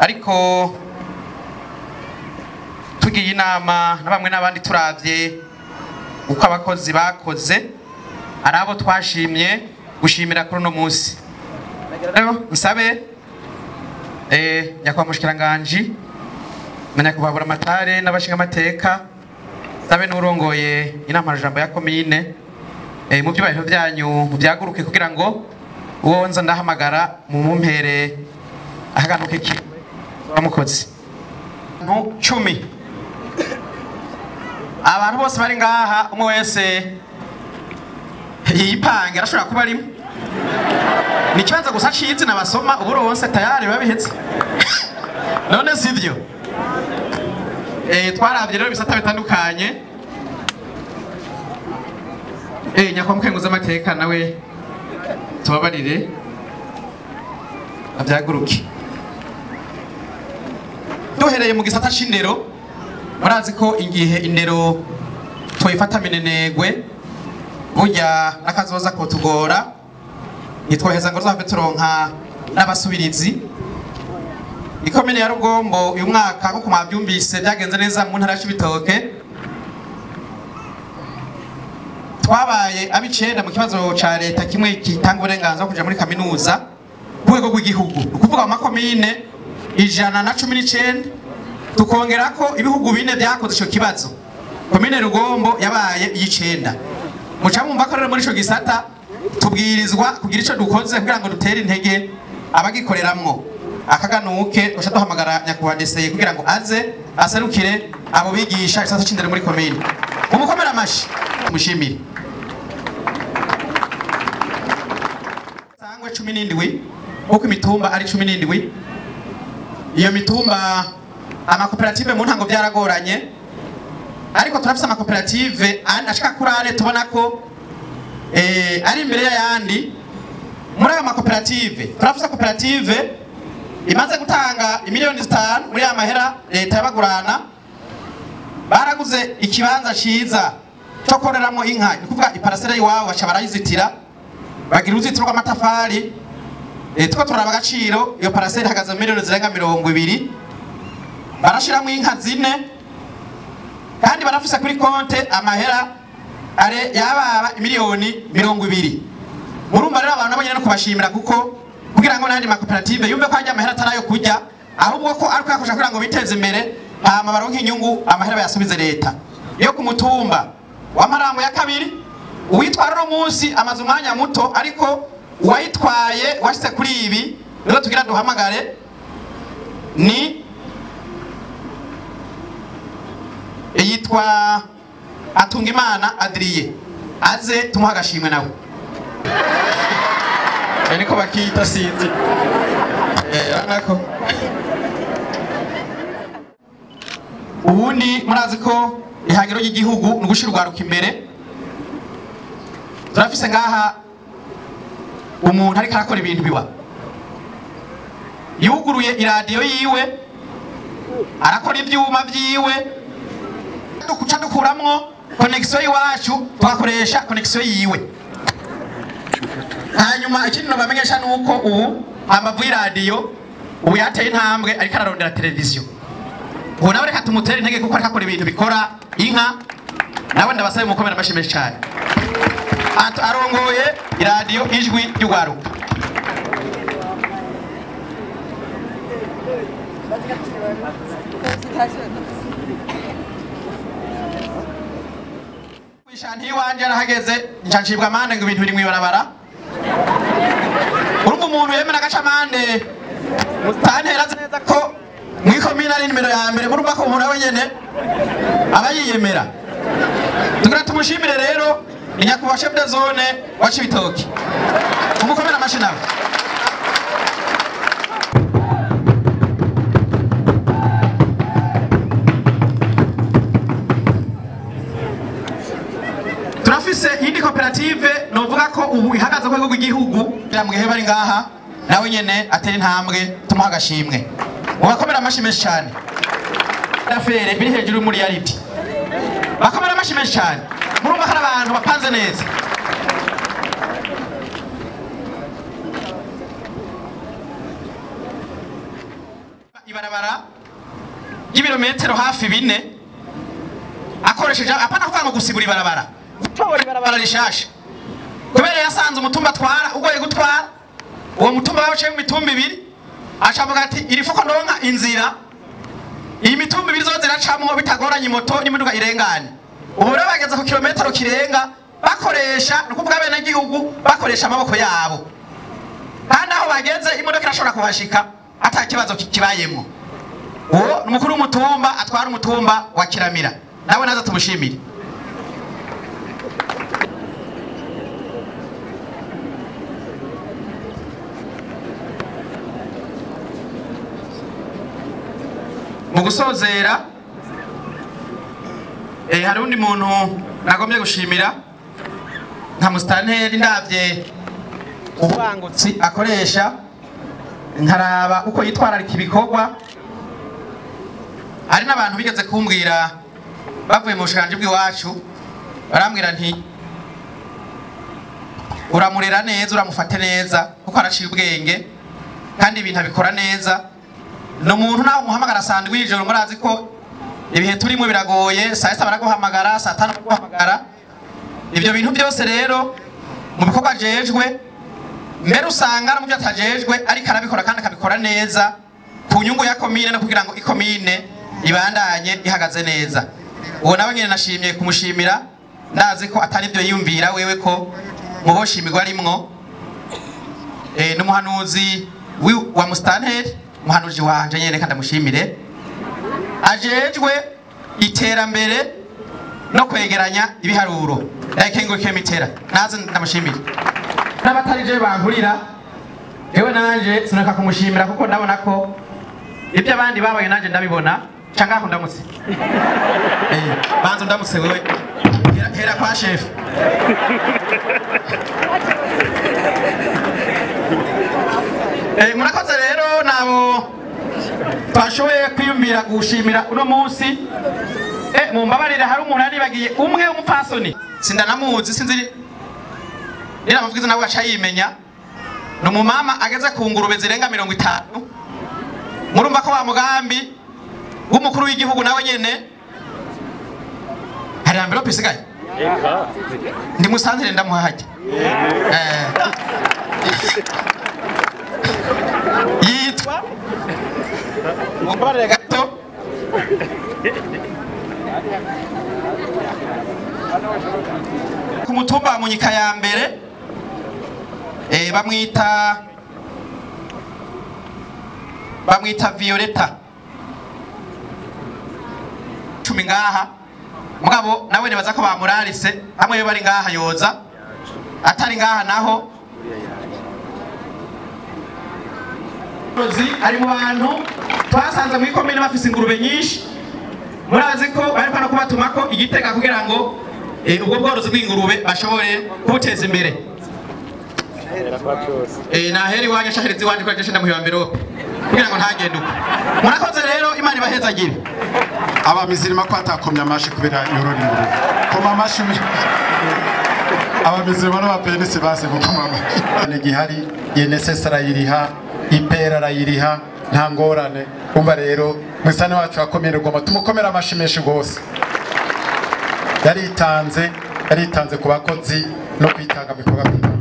Ariko tugiye inama na bamwe n'abandi, turavye uko abakozi bakoze, ari abo twashimye gushimira kuri uno munsi. Rero nsabe nyakubahwa mushikiranganji na nyakubahwa buramatare n'abashingamateka, nsabe n'urongoye inama jambo ya komine, mu byubahiro byanyu mubyaguruke kugira ngo uwo nza ndahamagara mu mumpere akaganuke ki bamukozi. Abantu 10, abantu bose bari ngaha, umwe wese yipange arashobora kuba arimo. Ni ikibazo gusa cizi nabasoma uburonse tayari babihetse. None sivyo? Twaravye rero bisata bitandukanye. Nyakwa mukenguza amateka nawe tubabarire avyaguruke. Duhereye mu gisata c'indero, murazi ko ingihe indero tuyifata minenegwe burya nakazoza kotugora, nitwoheza ngo tuzave turonka n'abasubirizi. Ikomine ya Rugombo uyu mwaka nkuko mwavyumvise byagenze neza mu ntara ya Cibitoke, twabaye abicenda mu kibazo ca leta kimwe kitanga uburenganzira bwo kuja muri kaminuza ku rwego rw'igihugu, ni ukuvuga mu makomine 119, tukongerako ibihugu bine vyakoze ico kibazo. Komine Rugombo yabaye iy'icenda. Muca mwumva ko rero muri ico gisata tubwirizwa kugira ico dukoze kugira ngo dutere intege abagikoreramwo. Akaganuke duca duhamagara nyakubahwa DCE kugira ngo aze aserukire abo bigisha igisata c'indero muri komine. Mumukomere amashi tumushimire. Sangwe 17, uko imitumba ari 17, iyo mitumba amakoperative mu ntango byaragoranye, ariko turafise amakoperative ashika kuri ane tubona ko ari imbere y'ayandi. Muri ayo makoperative turafise koperative imaze gutanga imiliyoni 5 muri ya mahera leta yabagurana, baraguze ikibanza ciza cyo koreramo inka, ni kuvuga iparasera iwabo baca barayizitira, bagira uruzitiro rw'amatafari. Tuko turaba agaciro iyo parasera ihagaze miliyoni zirenga 20, barashiramo inka zine, kandi barafise kuri konte amahera are yababa miliyoni 20. Murumva rero abantu nabonyene no kubashimira, kuko kugira ngo n'andi makoperative yumve ko ajya amahera atarayo kurya, ahubwo ko ariko yakosha kugira ngo biteze imbere, hama baronke inyungu, amahera bayasubize leta. Iyo ku mutumba wa Marambo ya kabiri, uwitwara uno munsi amaze umwanya muto, ariko uwayitwaye washitse kuri ibi niwe tugira duhamagare, ni yitwa Atungimana Adrien, aze tumuha agashimwe nawe. Niko bakita sinzi. Nako. Ubundi murazi ko ihangiro ry'igihugu ni ugushira urwaruka imbere. Turafise ngaha umuntu ariko arakora ibintu biwa, yuguruye iradiyo yiwe, arakora ivyuma vyiwe, dukuca dukuramwo connexion iwacu tugakoresha connexion yiwe. Hanyuma ikindi nobamenyesha nuko ubu amavu y'iradiyo ubu yateye intambwe, ariko ararondera televiziyo. Ubu nawe reka tumutere intege kuko ariko akora ibintu bikora inka, nawe ndabasabe mukomere amashyi menshi cyane. Arongoye iradiyo Ijwi ry'Urwaruka. Ishanti iwanje arahageze, nca ncibwa amande ngo ibintu biri mw'ibarabara. Urumva umuntu yemera agaca amande, mutantera azi neza ko mw'ikomine ari nimero ya mbere, murumva ko umuntu we nyene aba yiyemera. Tugira tumushimire rero ni nyakubahwa chef de zone wa Cibitoke. Tumukomere amashi nawe. Turafise iyindi koperative novuga ko ubu ihagaze ku rwego rw'igihugu, mugihe bari ngaha nawe nyene atera intambwe, tumuha agashimwe. Mubakomere amashi menshi cyane. Afere biri hejuru muri reality. Bakomere amashi menshi cyane. Murumva hari abantu bapanze neza. ry'ibirometero hafi 4 akoresheje apana kuvuga ngo gusibura ibarabara, gutobora ibarabara rishasha, kubera yasanze umutumba atwara ugoye gutwara. Uwo mutumba baciye mu mitumba 2, acavuga ati iri fuko ndonka inzira iyi mitumba 2 zoze iracamwo bitagoranye moto n'imiduga irengane. Ubu rero bageze ku kilometero kirenga bakoresha, ni ukuvuga abenegihugu bakoresha amaboko yabo, kandi aho bageze imodoka irashobora kuhashika ata kibazo kibayemwo. Uwo ni umukuru w'umutumba atwara umutumba wa Kiramira, nawe naza tumushimire. Mu gusozera hari undi muntu nagombye gushimira nka musitanteri, ndavye ububangutsi akoresha nkaraba uko yitwararika ibikorwa. Hari n'abantu bigeze kumbwira bavuye mu bushikanje bw'iwacu, barambwira nti uramurera neza, uramufate neza kuko araciye ubwenge kandi ibintu abikora neza. Ni umuntu nawe umuhamagara saa 7 y'ijoro, murazi ko ibihe turimo biragoye, saa 6 baraguhamagara, saa 5 baraguhamagara. Ibyo bintu byose rero mu bikorwa ajejwe, mbere usanga no mu byo atajejwe ariko arabikora kandi akabikora neza ku nyungu ya komine no kugira ngo ikomine ibandanye ihagaze neza. Uwo nawe nyene nashimye kumushimira, ndazi ko atari byo yiyumvira wewe ko muboshimirwa arimwo. N'umuhanuzi wa musitanteri, umuhanuzi wanje nyene kandi ndamushimire, ajejwe iterambere no kwegeranya ibiharuro, ndakengurukiye mitera, naze ndamushimire. N'abatarije bankurira ewe nanje sinaka kumushimira kuko ndabona ko ibyo abandi babaye nanje ndabibona. Cyangwa aho ndamutse banza ndamutse wewe hera kwa chef. Murakoze rero nabo twashoboye kwiyumvira gushimira uno munsi. Mumbabarire hari umuntu yaribagiye umwe w'umupfasoni, sindanamuzi, sinzi nira amavugizi nawe aca yimenya. Ni umumama ageze ku ngurube zirenga 50. Murumva ko wa mugambi w'umukuru w'igihugu nawe nyene hari envelope isigaye, ndi musanzire ndamuhaje. Yitwa mumbabarire gato ku mutumba wa Munyika ya mbere, bamwita Violeta 10 ngaha. Mugabo nawe nibaza ko bamurarise hamwe bari ngaha yoza, atari ngaha naho ari mu bantu twasanze mu ikomine bafise ingurube nyinshi. Murazi ko bariko no kubatuma ko igitega kugira ngo ubwo bworozi bw'ingurube bashobore kubuteza imbere. Naheri wanje shaherezi wanje kwa jeshe ndamuhiba mbere kugira ngo ntagende uko. Murakoze rero, Imana ibahezagire. Abamizirima ko atakomye amashi kubera yorora ingurube, koma amashi. Abamizirima n'abapenisi base gukoma amashi. Gihari INSS arayiriha, IPR arayiriha, nta ngorane. Umva rero mwisane wacu akomere goma, tumukomera amashi menshi gose. Yaritanze ku bakozi no kwitanga mu bikorwa.